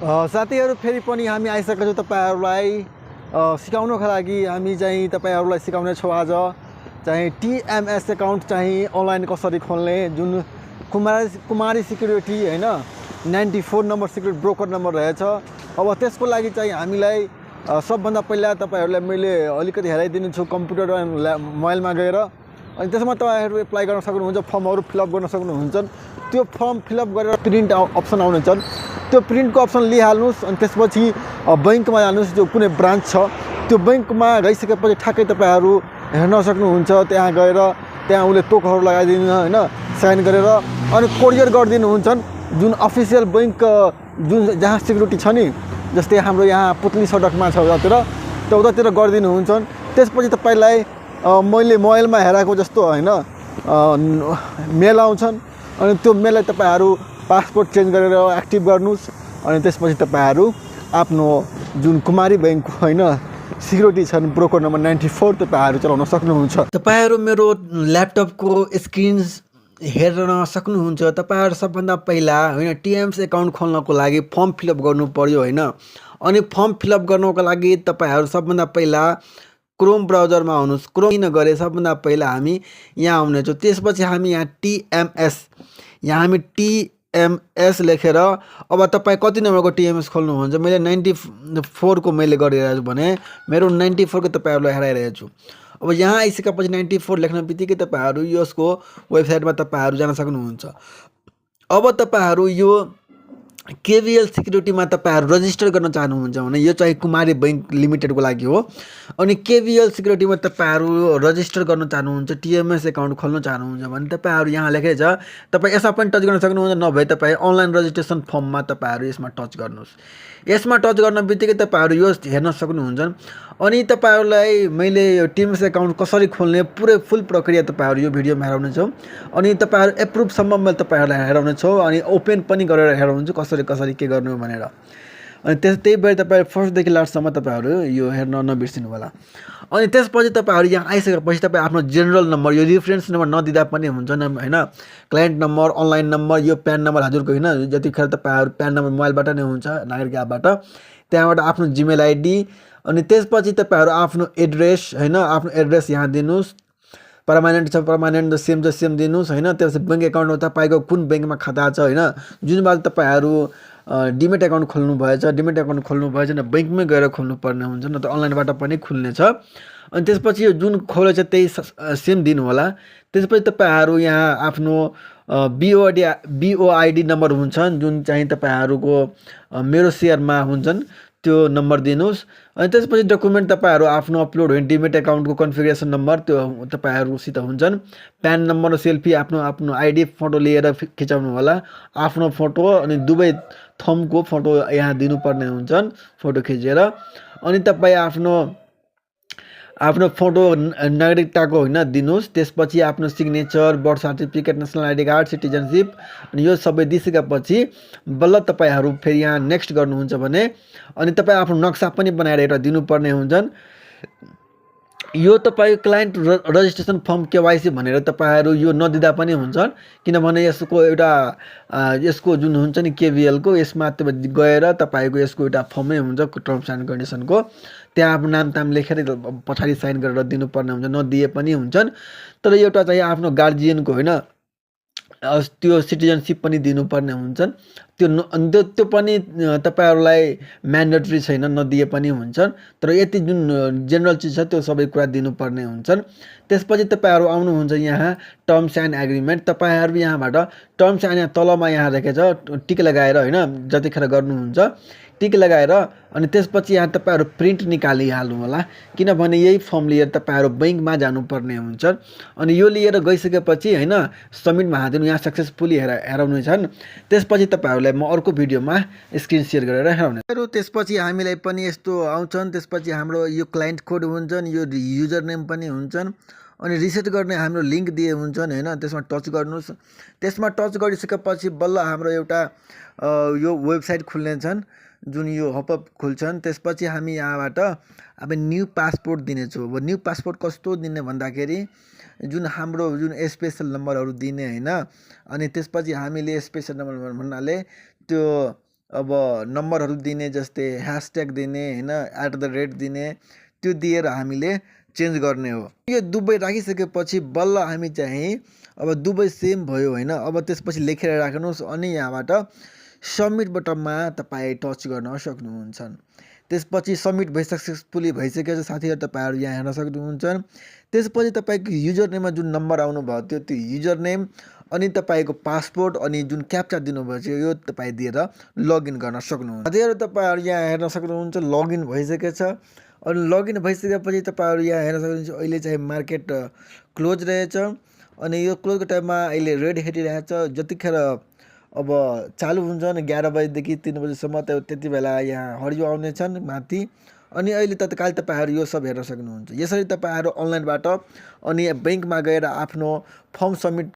साथीहरू फेरि पनि हामी आइसकेका छौँ तपाईँहरूलाई सिकाउनको लागि हामी चाहिँ तपाईँहरूलाई सिकाउने छौँ आज चाहिँ टिएमएस एकाउन्ट चाहिँ अनलाइन कसरी खोल्ने जुन कुमारी सिक्युरिटी होइन 94 नम्बर सिक्युरिटी ब्रोकर नम्बर रहेछ। अब त्यसको लागि चाहिँ हामीलाई सबभन्दा पहिला तपाईँहरूलाई मैले अलिकति हेराइदिनु छु कम्प्युटर मोबाइलमा गएर, अनि त्यसमा तपाईँहरू एप्लाई गर्न सक्नुहुन्छ, फर्महरू फिलअप गर्न सक्नुहुन्छ। त्यो फर्म फिलअप गरेर प्रिन्ट अप्सन आउनेछन्, त्यो प्रिन्टको अप्सन लिइहाल्नुहोस्। अनि त्यसपछि बैङ्कमा जानुहोस्, जो कुनै ब्रान्च छ त्यो बैङ्कमा गइसकेपछि ठ्याक्कै तपाईँहरू हेर्न सक्नुहुन्छ। त्यहाँ गएर त्यहाँ उसले टोकहरू लगाइदिनु होइन, साइन गरेर अनि कोरियर गरिदिनुहुन्छन् जुन अफिसियल बैङ्क जुन जहाँ सिक्युरिटी छ नि, जस्तै हाम्रो यहाँ पुतली सडकमा छ उतातिर, त्यो उतातिर गरिदिनुहुन्छन्। त्यसपछि तपाईँलाई मैले मोबाइलमा हेराएको जस्तो होइन मेल आउँछन्, अनि त्यो मेललाई तपाईँहरू पासपोर्ट चेन्ज गरेर एक्टिभ गर्नुहोस्। अनि त्यसपछि तपाईँहरू आफ्नो जुन कुमारी बैङ्कको होइन सिक्युरिटी छन् ब्रोकर नम्बर 94 तपाईँहरू चलाउन सक्नुहुन्छ। तपाईँहरू मेरो ल्यापटपको स्क्रिन हेर्न सक्नुहुन्छ। तपाईँहरू सबभन्दा पहिला होइन टिएमएस एकाउन्ट खोल्नको लागि फर्म फिलअप गर्नु पर्यो होइन। अनि फर्म फिलअप गर्नको लागि तपाईँहरू सबभन्दा पहिला क्रोम ब्राउजरमा आउनुहोस्। क्रोम किन गरे सबभन्दा पहिला हामी यहाँ आउनेछौँ। त्यसपछि हामी यहाँ टिएमएस लेखेर अब तपाईँ कति नम्बरको टिएमएस खोल्नुहुन्छ। मैले 94 को मैले गरिरहेको छु भने मेरो 94 को तपाईँहरूलाई हेराइरहेको छु। अब यहाँ आइसकेपछि 94 लेख्न बित्तिकै तपाईँहरू यसको वेबसाइटमा तपाईँहरू जान सक्नुहुन्छ। अब तपाईँहरू यो केभिएल सिक्युरिटीमा तपाईँहरू रजिस्टर गर्न चाहनुहुन्छ भने यो चाहिँ कुमारी बैङ्क लिमिटेडको लागि हो। अनि केभिएल सिक्युरिटीमा तपाईँहरू रजिस्टर गर्न चाहनुहुन्छ, टिएमएस एकाउन्ट खोल्न चाहनुहुन्छ भने तपाईँहरू यहाँ लेखेको छ, तपाईँ यसमा पनि टच गर्न सक्नुहुन्छ, नभए तपाईँ अनलाइन रजिस्ट्रेसन फर्ममा तपाईँहरू यसमा टच गर्नुहोस्। यसमा टच गर्न बित्तिकै तपाईँहरू यो हेर्न सक्नुहुन्छ। अनि तपाईँहरूलाई मैले यो टिएमएस एकाउन्ट कसरी खोल्ने पुरै फुल प्रक्रिया तपाईँहरू यो भिडियोमा हेराउनेछौँ। अनि तपाईँहरू एप्रुभसम्म मैले तपाईँहरूलाई हेराउनेछौँ, अनि ओपन पनि गरेर हेराउनेछु कसरी के गर्नु भनेर। अनि त्यही भएर तपाईँ फर्स्टदेखि लास्टसम्म तपाईँहरू यो हेर्न नबिर्सिनु होला। अनि त्यसपछि तपाईँहरू यहाँ आइसकेपछि तपाईँ आफ्नो जेनरल नम्बर, यो रिफरेन्स नम्बर नदिँदा पनि हुन्छ होइन, क्लाइन्ट नम्बर, अनलाइन नम्बर, यो प्यान नम्बर हजुरको होइन, जतिखेर तपाईँहरू प्यान नम्बर मोबाइलबाट नै हुन्छ नागरिक एपबाट, त्यहाँबाट आफ्नो जिमेल आइडी, अनि त्यसपछि तपाईँहरू आफ्नो एड्रेस होइन, आफ्नो एड्रेस यहाँ दिनुहोस्। पर्मानेन्ट छ पर्मानेन्ट, सेम छ सेम दिनुहोस् होइन। त्यसपछि ब्याङ्क एकाउन्ट तपाईँको कुन ब्याङ्कमा खाता छ होइन, जुनबाट तपाईँहरू डिमेट एकाउन्ट खोल्नु भएछ, डिमेट एकाउन्ट खोल्नु भएछ भने बैङ्कमै गएर खोल्नुपर्ने हुन्छ, न त अनलाइनबाट पनि खुल्ने छ। अनि त्यसपछि यो जुन खोलेछ त्यही सेम दिनु होला। त्यसपछि तपाईँहरू यहाँ आफ्नो बिओआइडी नम्बर हुन्छन्, जुन चाहिँ तपाईँहरूको मेरो सेयरमा हुन्छन्, त्यो नम्बर दिनुहोस्। अनि त्यसपछि डकुमेन्ट तपाईँहरू आफ्नो अपलोड हुने डिमेट एकाउन्टको कन्फिगरेसन नम्बर त्यो तपाईँहरूसित हुन्छन्। प्यान नम्बर र सेल्फी आफ्नो आइडी फोटो लिएर खिचाउनु होला, आफ्नो फोटो अनि दुवै थम्बको फोटो यहाँ दिनुपर्ने हुन्छन् फोटो खिचेर। अनि तपाईँ आफ्नो फोटो नागरिकताको होइन दिनुहोस्। त्यसपछि आफ्नो signature, birth certificate, national ID card, citizenship, अनि यो सबै दिइसकेपछि बल्ल तपाईँहरू फेरि यहाँ नेक्स्ट गर्नुहुन्छ भने अनि तपाईँ आफ्नो नक्सा पनि बनाएर एउटा दिनुपर्ने हुन्छन्। यो तपाईँ क्लाइन्ट रजिस्ट्रेसन फर्म केवाइसी भनेर तपाईँहरू यो नदिँदा पनि हुन्छ, किनभने यसको जुन हुन्छ नि केभिएलको, यसमा गएर तपाईँको यसको एउटा फर्मै हुन्छ टर्म्स एन्ड कन्डिसनको, त्यहाँ आफ्नो नाम लेखेर पछाडि साइन गरेर दिनुपर्ने हुन्छ, नदिए पनि हुन्छन्। तर एउटा चाहिँ आफ्नो गार्जियनको होइन त्यो सिटिजनसिप पनि दिनुपर्ने हुन्छन्, त्यो पनि तपाईँहरूलाई म्यान्डेटरी छैन, नदिए पनि हुन्छन्। तर यति जुन जेनरल चिज छ त्यो सबै कुरा दिनुपर्ने हुन्छन्। त्यसपछि तपाईँहरू आउनुहुन्छ यहाँ टर्म्स एन्ड एग्रिमेन्ट। तपाईँहरू यहाँबाट टर्म्स एन्ड तलमा यहाँ लेखेको छ टिक लगाएर होइन, जतिखेर गर्नुहुन्छ टिक लगाएर अनि त्यसपछि यहाँ तपाईँहरू प्रिन्ट निकालिहाल्नु होला, किनभने यही फर्म लिएर तपाईँहरू बैङ्कमा जानुपर्ने हुन्छ। अनि यो लिएर गइसकेपछि होइन सब्मिटमा हालिदिनु, यहाँ सक्सेसफुली हेराउने छन्। त्यसपछि तपाईँहरूलाई म अर्को भिडियोमा स्क्रिन सेयर गरेर हेराउने। त्यसपछि हामीलाई पनि यस्तो आउँछन्। त्यसपछि हाम्रो यो क्लाइन्ट कोड हुन्छन्, यो युजर नेम पनि हुन्छन्, अनि रिसेट गर्ने हाम्रो लिङ्क दिए हुन्छन् होइन, त्यसमा टच गर्नुहोस्। त्यसमा टच गरिसकेपछि बल्ल हाम्रो एउटा यो वेबसाइट खुल्ने छन्, जुन यो हपअप खुल्छन्। त्यसपछि हामी यहाँबाट अब न्यू पासपोर्ट दिनेछौँ। अब न्यू पासपोर्ट कस्तो दिने भन्दाखेरि जुन हाम्रो जुन स्पेसल नम्बरहरू दिने होइन, अनि त्यसपछि हामीले स्पेसल नम्बर भन्नाले त्यो अब नम्बरहरू दिने, जस्तै ह्यासट्याग दिने होइन, @ दिने, त्यो दिएर हामीले चेन्ज गर्ने हो। यो दुवै राखिसकेपछि बल्ल हामी चाहिँ अब दुवै सेम भयो होइन, अब त्यसपछि लेखेर राख्नुहोस् अनि यहाँबाट सबमिट बटनमा तपाईँ टच गर्न सक्नुहुन्छ। त्यसपछि सबमिट सक्सेसफुली भइसकेको छ साथीहरू, तपाईँहरू यहाँ हेर्न सक्नुहुन्छ। त्यसपछि तपाईँको युजर नेममा जुन नम्बर आउनुभयो थियो त्यो युजर नेम अनि तपाईँको पासपोर्ट अनि जुन क्याप्चा दिनुभएको थियो यो तपाईँ दिएर लगइन गर्न सक्नुहुन्छ। साथीहरू तपाईँहरू यहाँ हेर्न सक्नुहुन्छ लगइन भइसकेको छ। अनि लगइन भइसकेपछि तपाईँहरू यहाँ हेर्न सक्नुहुन्छ अहिले चाहिँ मार्केट क्लोज रहेछ। अनि यो क्लोजको टाइममा अहिले रेड हेरिरहेछ। जतिखेर अब चालु हुन्छ नि 11 बजीदेखि 3 बजीसम्म, त्यति बेला यहाँ हरियो आउनेछन् माथि। अनि अहिले तत्काल तपाईँहरू यो सब हेर्न सक्नुहुन्छ। यसरी तपाईँहरू अनलाइनबाट अनि ब्याङ्कमा गएर आफ्नो फर्म सबमिट